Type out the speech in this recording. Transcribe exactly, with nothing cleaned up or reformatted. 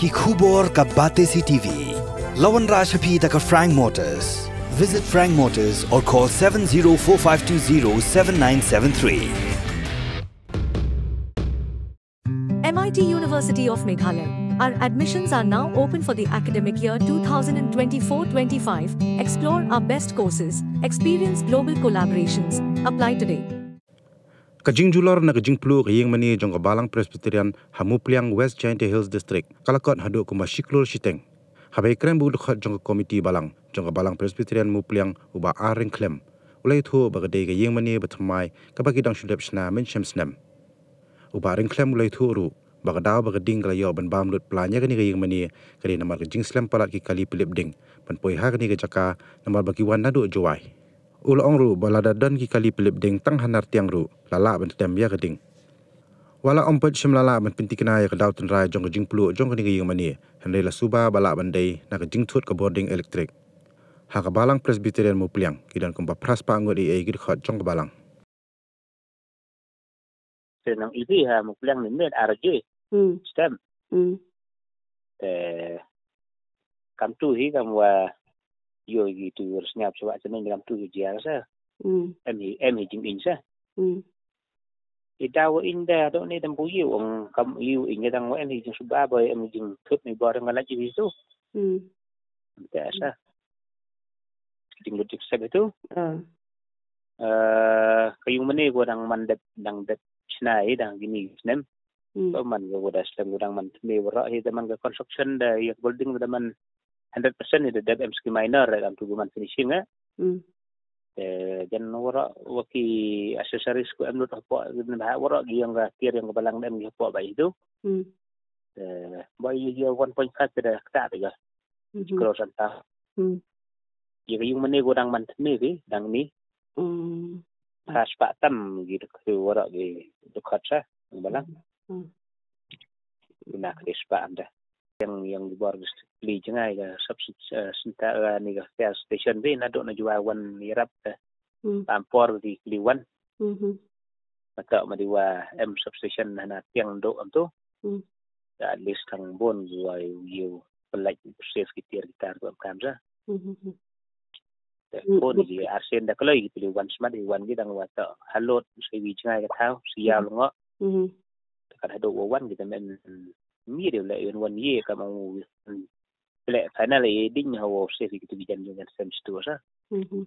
Ki khubor ka Batesi T V. La wanrah sha phi da ka Frank Motors. Visit Frank Motors or call seven zero four five two zero seven nine seven three. M I T University of Meghalaya. Our admissions are now open for the academic year two thousand twenty-four twenty-five. Explore our best courses, experience global collaborations. Apply today. Ka jingjulor na ka jingpluh ka ïingmane jong ka Balang Presbyterian ha Mupliang, West Jaintia Hills District, ka la kot haduh kumba shi klur shiteng. Haba ïakren bad u dkhot jong ka komiti balang jong ka Balang Presbyterian Mupliang, u Bah R Ryngkhlem, u la ïathuh ba ka dei ka ïingmane bathymmai kaba ki dang shu dep shna mynshem snem. U Bah Ryngkhlem u la ïathuh ruh ba ka daw ba ka ding ka la ïoh ban bam lut plan ïa kane ka ïingmane ka dei namar ka jingslem palat ki kali pynlip ding ban poi ha kane ka jaka, namar ba ki wan naduh Jowai. U la ong ruh ba lada don ki kali pynlip ding tang ha Nartiang ruh la lah ban tem ïa ka ding. Wat la ym pat shym la lah ban pynthikna ïa ka daw tynrai jong ka jingpluh jong kane ka ïingmane, hynrei la suba ba lah ban dei na ka jingthut ka bording elektrik. Ha ka Balang Presbyterian Mupliang ki don kumba phra spah ngut eiei ki dkhot jong ka balang. Te nang ibi ha Mupliang ni met R J. Hmm. Stem. Hmm. Te kam tu hi kam wa yo gi tu ur snyap chwa chene kam tu hi jiar sa. Hmm. Em hi, em hi jing in sa. Hmm. I da wa in da do ni dam bu yu ong kam yu in da wa em hi jing suba ba em hi jing thut ni ba dang la ji tu. Hmm. Te sa. Jing lut jing sep itu. Ah. Eh, ka ïingmane ko dang man dep, dang dep shna hi dang kine snem. Hmm. Ko man ko da snem ko dang man thymme waroh hi da man ka construction da ïa ka building da man hundred percent hi da dep em ski minor da dang tu man finishing eh. Hmm. Eh, jan waroh wa ki accessories ko em lut hapoh, ba waroh ki ïong ka tiar ïong ka balang da em ki hapoh ba itu. Hmm. Eh, ba ïa ïa one point five da kata da. Mhm. Crore santa. Hmm. Ïa ka ïingmane ko dang man thymme ki dang ni. Hmm. Phra spah tam ki da ku waroh ki da khot sa balang. Hmm. Ina ka spah am da. Ïa ïa ki bor ki pli jngai ka sub, eh, senta, eh, ni ka fire station bi naduh na Jowai wan ïarap ka. Hmm. Pam por ki pli wan. Mhm. Mata ma di wa em substation hana tiang do am tu. Hmm. Da at least tang bon wa yu pelaj save ki tiar ki tar tu am kam sa. Mhm. Da Hmm. bon ki arsen da kloi ki pli wan smat di wan ki dang wa ta halot sai wi jngai ka thau si yaw Mhm. Ngo. Mhm. Kan hado wa wan ki da men mi de la wan ye ka ma u. Ple final e ding ha wa save ki tu ki jan jan sem stu sa. Mhm.